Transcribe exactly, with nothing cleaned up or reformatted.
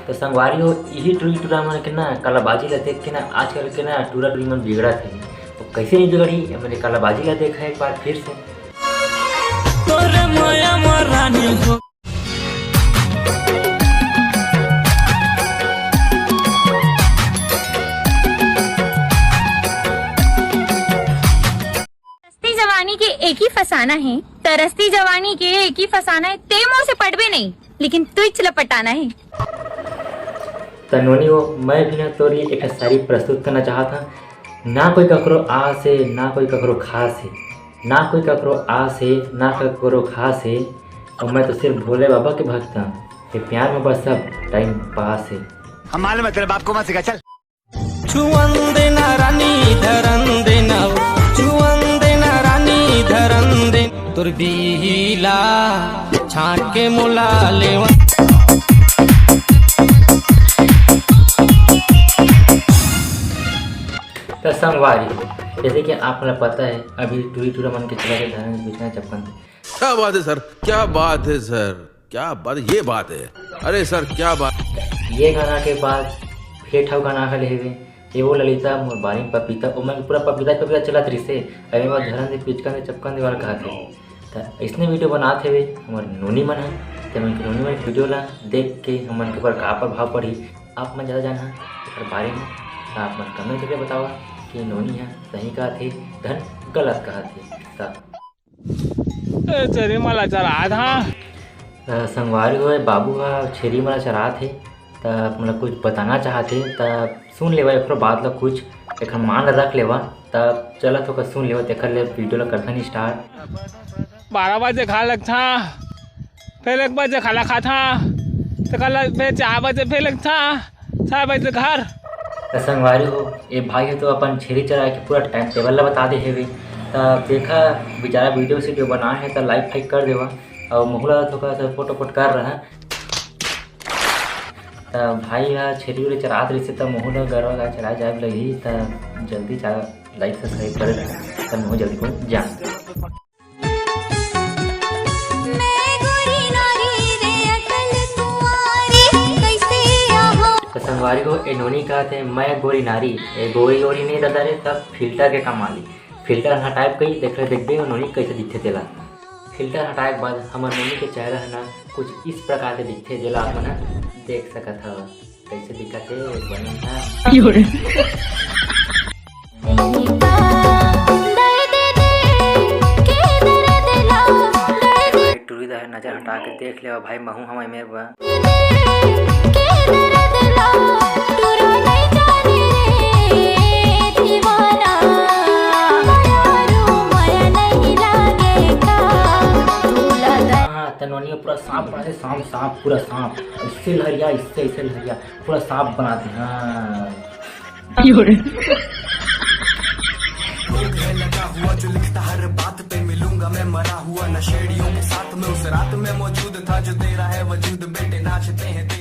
तो संगवारी हो, इही टूरी टूरा मन के ना कालाबाजी ला देख के ना आजकल के ना टूरा टूरी मन बिगड़त हे। तो कैसे नहीं बिगड़ी, ये मेरे कालाबाजी ला देखा एक बार फिर से। तोरे माया मा रानी हो। तरसती जवानी के एक ही फसाना है, तरसती जवानी के एक ही फसाना है, ते मोर से पटबे नहीं, लेकिन तुइच ल पटाना है। त नोनी हो, मैं भी ना तोर लिए एक शायरी प्रस्तुत करना चाहत हूँ। ना कोई ककरो आस है, ना कोई ककरो खास है, ना कोई ककरो आस है, ना ककरो खास है, और मैं तो सिर्फ भोले बाबा के भक्त हूँ। ये प्यार में बस सब टाइम पास है। हम मालूम है तेरे बाप को मत सिखा, चल। छुअन देना रानी धरन देना, छुअन देना रानी धरन दे, तोर बीही ला छांट के मोला लेवा। तो संगवारी, जैसे कि आप मन ला पता है, अभी टूरी टूरा मन के चला के धरन बीच में चपकन दे। क्या बात है सर, क्या बात है सर, क्या बात, ये बात है। अरे सर, क्या बात। ये गाना के बाद फेर ठा गाना घले हेवे, ये वो ललिता मोर बारी पपीता, ओमन के पूरा पपीता ही पपीता चलत रहिसे। अरे वो धरन दे, पिचकन दे, चपकन दे वाला कहत हे। त इसने वीडियो बनात हेवे हमर नोनी मन ह, ते मन के नोनी मन के वीडियो ला देख के हमन के ऊपर का प्रभाव पड़ही, आप मन ज्यादा जानहा एकर बारे में। त आप मन कमेंट करके बतावा कि नोनी ह सही कहत हे, धन गलत कहत हे। त ए, छेरी मन ला चरात हा। अ, संगवारी हो, बाबू ह छेरी मन ला चरात हे, त आप मन ला कुछ बताना चाहत हे, त सुन लेवा एखरो बात ला कुछ, एखर मान ला रख लेवा, त चलत हो का सुन लेवा, तेखर ले वीडियो ला करथन start। बारह बजे खा लगथा, फिर एक बजे खाना खाता, तेखर ले फिर चार बजे फिर लगथा, छह बजे घर। त संगवारी हो, ए भाई ह तो अपन छेरी चराए के पूरा टाइम टेबल ला बता दे हेवे। त देखा, बेचारा वीडियो से जो बनाए हे, त लाइक फाइक कर देवा, अउ महू ला थोड़ा सा सपोर्ट वपोर्ट कर रहा। त भाई ह छेरी उरी चरात रहिसे, त महू ला गरवा गाय चराए जाए लगही, त जल्दी चा-, लाइक सब्सक्राइब करे रहा, त महू जल्दी पहुंच जाऊं। मैं गोरी नारी रे अकल कुंवारी, कैसे आहो। त संगवारी हो, ए नोनी कहत हे, "मैं गोरी नारी, ए गोरी गोरी नहीं दादा रे, सब फिल्टर के कमाली।" फिल्टर हटाए कही, देख ले, देखबे ओ नोनी कैसे दिखथे तेला। फिल्टर हटाए के बाद हमर नोनी के चेहरा ह ना कुछ इस प्रकार के दिखथे, जेला आप मन ह देख सकत हव। कैसे दिखत हे, बने ना? टूरी दा नजर हटा के देख लेवा भाई, महू हवय मेर बा। हाँ, त नोनी पूरा सांप बना दे, सांप, सांप, पूरा सांप, इससे लहरिया, इससे, इससे लहरिया, पूरा सांप बना दे, हाँ। लोग है लगा हुआ जो लिखता हर बात पे, मिलूंगा मैं मरा हुआ नशेड़ियों के साथ में, उस रात में मौजूद था जो तेरा है वजूद, बेटे नाचते हैं।